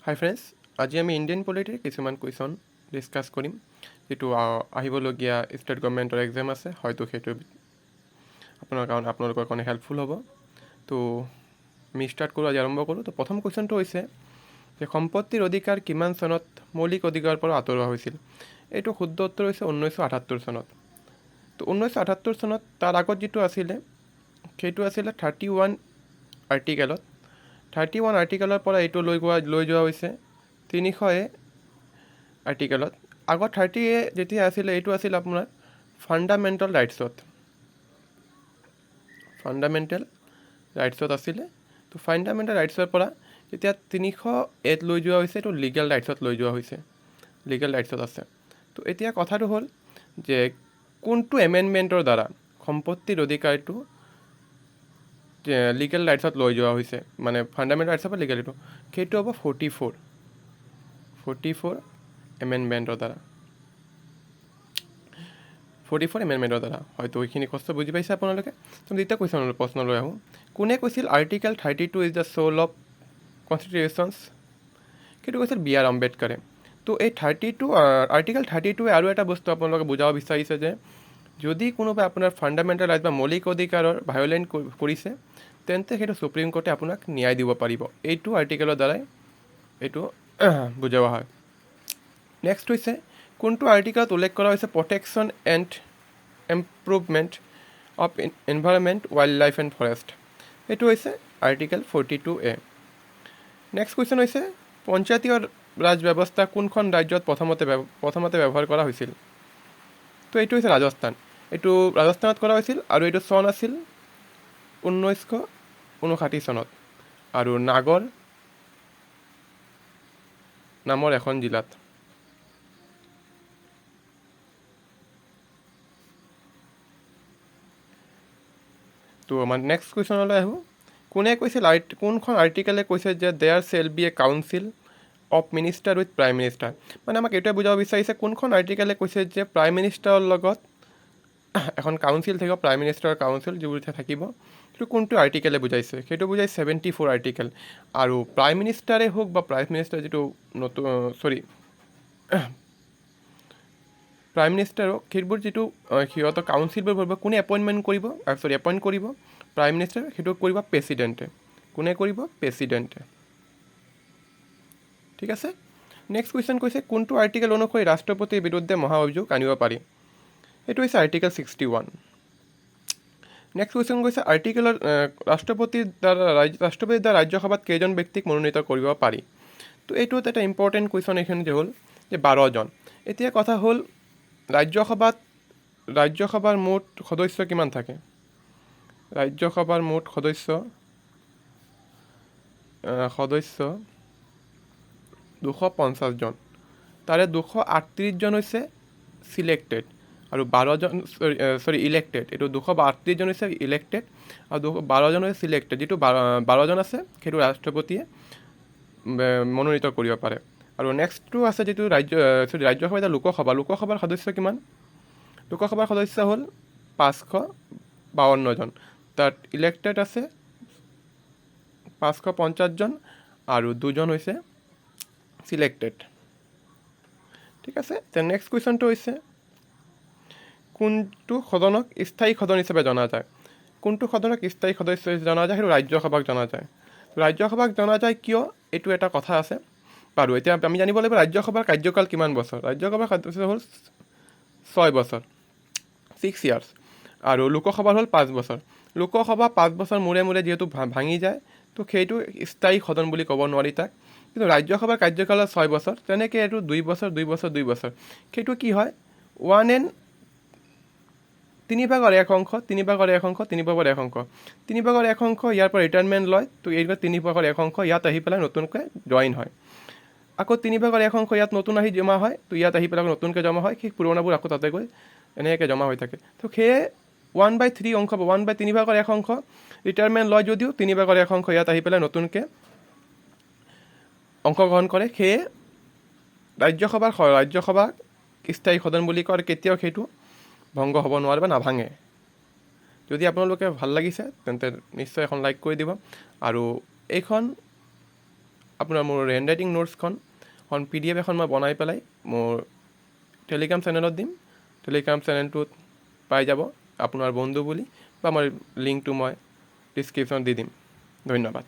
হাই friends, আজি আমি Indian পলিটিৰ কিছুমান কুৱেশ্যন ডিছকাছ কৰিম, যিটো আহিবলগীয়া ষ্টেট গভমেণ্টৰ এক্সাম আছে। হয়তো সেইটো আপোনাৰ কাৰণে, আপোনালোকৰ কাৰণে হেল্পফুল হ'ব। তো আমি ষ্টাৰ্ট কৰোঁ, আজি আৰম্ভ কৰোঁ। তো প্ৰথম কুৱেশ্যনটো হৈছে যে সম্পত্তিৰ অধিকাৰ কিমান চনত মৌলিক অধিকাৰৰ পৰা আঁতৰোৱা হৈছিল? এইটো শুদ্ধ উত্তৰ হৈছে 1978 চনত। তো 1978 চনত। তাৰ আগত যিটো আছিলে, সেইটো আছিলে 31 আৰ্টিকেলত। 31 আৰ্টিকেলৰ পৰা এইটো লৈ যোৱা হৈছে 300 এ আৰ্টিকেলত। আগত 30 এ যেতিয়া আছিলে, এইটো আছিল আপোনাৰ ফাণ্ডামেণ্টেল ৰাইটছত আছিলে। তো ফাণ্ডামেণ্টেল ৰাইটছৰ পৰা যেতিয়া 300 এত লৈ যোৱা হৈছে, এইটো লিগেল ৰাইটছত লৈ যোৱা হৈছে, লিগেল ৰাইটছত আছে। তো এতিয়া কথাটো হ'ল যে কোনটো এমেণ্ডমেণ্টৰ দ্বাৰা সম্পত্তিৰ অধিকাৰটো লিগেল ৰাইটছত লৈ যোৱা হৈছে, মানে ফাণ্ডামেণ্টেল ৰাইটছৰ পৰা লিগেল, এইটো সেইটো হ'ব 44 এমেণ্ডমেণ্টৰ দ্বাৰা, 44 এমেণ্ডমেণ্টৰ দ্বাৰা। হয়তো এইখিনি কষ্ট বুজি পাইছে আপোনালোকে। তো দ্বিতীয় কুৱেশ্যন, প্ৰশ্নলৈ আহোঁ। কোনে কৈছিল "Article 32 is the soul of constitutions"? সেইটো কৈছিল বি আৰ আম্বেদকাৰে। তো এই 32, আৰ্টিকেল 32ৱে আৰু এটা বস্তু আপোনালোকে বুজাব বিচাৰিছে যে যদি কোনোবাই আপোনাৰ ফাণ্ডামেণ্টেল ৰাইট বা মৌলিক অধিকাৰৰ ভায়লেট কৰিছে, তেন্তে সেইটো ছুপ্ৰিম কোৰ্টে আপোনাক ন্যায় দিব পাৰিব। এইটো আৰ্টিকেলৰ দ্বাৰাই এইটো বুজোৱা হয়। নেক্সট হৈছে, কোনটো আৰ্টিকেলত উল্লেখ কৰা হৈছে protection and improvement of environment, wild life and forest? এইটো হৈছে আৰ্টিকেল 42 এ। নেক্সট কুৱেশ্যন হৈছে, পঞ্চায়তীয় ৰাজ ব্যৱস্থা কোনখন ৰাজ্যত প্ৰথমতে ব্যৱহাৰ কৰা হৈছিল? তো এইটো হৈছে ৰাজস্থান। এইটো ৰাজস্থানত কৰা হৈছিল আৰু এইটো চন আছিল 1959 চনত আৰু নাগৰ নামৰ এখন জিলাত। তো আমাৰ নেক্সট কুৱেশ্যনলৈ আহোঁ। কোনে কৈছিল, কোনখন আৰ্টিকেলে কৈছে যে "There shall be a council of minister with Prime Minister"? মানে আমাক এইটোৱে বুজাব বিচাৰিছে, কোনখন আৰ্টিকেলে কৈছে যে প্ৰাইম মিনিষ্টাৰৰ লগত এখন কাউন্সিল থাকিব, প্ৰাইম মিনিষ্টাৰৰ কাউন্সিল যিবোৰ থাকিব, সেইটো কোনটো আৰ্টিকেলে বুজাইছে? সেইটো বুজাই 74 আৰ্টিকেল। আৰু প্ৰাইম মিনিষ্টাৰে হওক বা প্ৰাইম মিনিষ্টাৰ যিটো নতুন, চৰি, প্ৰাইম মিনিষ্টাৰক সেইবোৰ যিটো সিহঁতৰ কাউন্সিলবোৰ কৰিব, কোনে এপইণ্টমেণ্ট কৰিব, চৰি, এপইণ্ট কৰিব প্ৰাইম মিনিষ্টাৰ, সেইটো কৰিব প্ৰেচিডেণ্টে। কোনে কৰিব? প্ৰেচিডেণ্টে। ঠিক আছে। নেক্সট কুৱেশ্যন কৈছে, কোনটো আৰ্টিকেল অনুসৰি ৰাষ্ট্ৰপতিৰ বিৰুদ্ধে মহা অভিযোগ আনিব পাৰি? সেইটো হৈছে আৰ্টিকেল 61। নেক্সট কুৱেশ্যন কৈছে, আৰ্টিকেলত ৰাষ্ট্ৰপতিৰ দ্বাৰা ৰাজ্যসভাত কেইজন ব্যক্তিক মনোনীত কৰিব পাৰি? তো এইটোত এটা ইম্পৰ্টেণ্ট কুৱেশ্যন এইখিনি যে হ'ল যে 12জন। এতিয়া কথা হ'ল, ৰাজ্যসভাৰ মুঠ সদস্য কিমান থাকে? ৰাজ্যসভাৰ মুঠ সদস্য 250জন। তাৰে 238জন হৈছে চিলেক্টেড আৰু 12জন, চৰি, ইলেক্টেড। এইটো 238জন হৈছে ইলেক্টেড আৰু 212জন হৈছে চিলেক্টেড। যিটো 12জন আছে, সেইটো ৰাষ্ট্ৰপতিয়ে মনোনীত কৰিব পাৰে। আৰু নেক্সটটো আছে যিটো ৰাজ্য, চৰি, ৰাজ্যসভা, এতিয়া লোকসভা। লোকসভাৰ সদস্য কিমান? লোকসভাৰ সদস্য হ'ল 552জন। তাত ইলেক্টেড আছে 550জন আৰু দুজন হৈছে চিলেক্টেড। ঠিক আছে। নেক্সট কুৱেশ্যনটো হৈছে, কোনটো সদনক স্থায়ী সদন হিচাপে জনা যায়? কোনটো সদনক স্থায়ী সদস্য হিচাপে জনা যায়? সেইটো ৰাজ্যসভাক জনা যায়। ৰাজ্যসভাক জনা যায় কিয়, এইটো এটা কথা আছে বাৰু। এতিয়া আমি জানিব লাগিব, ৰাজ্যসভাৰ কাৰ্যকাল কিমান বছৰ? ৰাজ্যসভাৰ কাৰ্যকাল হ'ল 6 বছৰ, 6 ইয়াৰ্ছ। আৰু লোকসভাৰ হ'ল 5 বছৰ। লোকসভা 5 বছৰ মূৰে মূৰে যিহেতু ভাঙি যায়, তো সেইটো স্থায়ী সদন বুলি ক'ব নোৱাৰি তাক। কিন্তু ৰাজ্যসভাৰ কাৰ্যকাল হ'ল 6 বছৰ। তেনেকৈ এইটো 2 বছৰ, 2 বছৰ, 2 বছৰ। সেইটো কি হয়, ওৱান এণ্ড তিনি ভাগৰ এক অংশ, তিনি ভাগৰ এক অংশ, তিনি ভাগৰ এক অংশ, তিনি ভাগৰ এক অংশ ইয়াৰ পৰা ৰিটায়াৰমেণ্ট লয়। তো এই তিনি ভাগৰ এক অংশ ইয়াত আহি পেলাই নতুনকৈ জইন হয়। আকৌ তিনি ভাগৰ এক অংশ ইয়াত নতুন আহি জমা হয়। তো ইয়াত আহি পেলাই আকৌ নতুনকৈ জমা হয়। সেই পুৰণাবোৰ আকৌ তাতে গৈ এনেকৈ জমা হৈ থাকে। তো সেয়ে 1/3 অংশ, ওৱান বাই তিনি ভাগৰ এক অংশ ৰিটায়াৰমেণ্ট লয় যদিও তিনি ভাগৰ এক অংশ ইয়াত আহি পেলাই নতুনকৈ অংশগ্ৰহণ কৰে। সেয়ে ৰাজ্যসভাক স্থায়ী সদন বুলি কয় আৰু কেতিয়াও সেইটো ভংগ হ'ব নোৱাৰে বা নাভাঙে। যদি আপোনালোকে ভাল লাগিছে, তেন্তে নিশ্চয় এখন লাইক কৰি দিব। আৰু এইখন আপোনাৰ মোৰ হেণ্ড ৰাইটিং নোটছখন এখন পিডিএফ এখন মই বনাই পেলাই মোৰ টেলিগ্ৰাম চেনেলত দিম। টেলিগ্ৰাম চেনেলটোত পাই যাব আপোনাৰ বন্ধু বুলি, বা মই লিংকটো মই ডিছক্ৰিপশ্যনত দি দিম। ধন্যবাদ।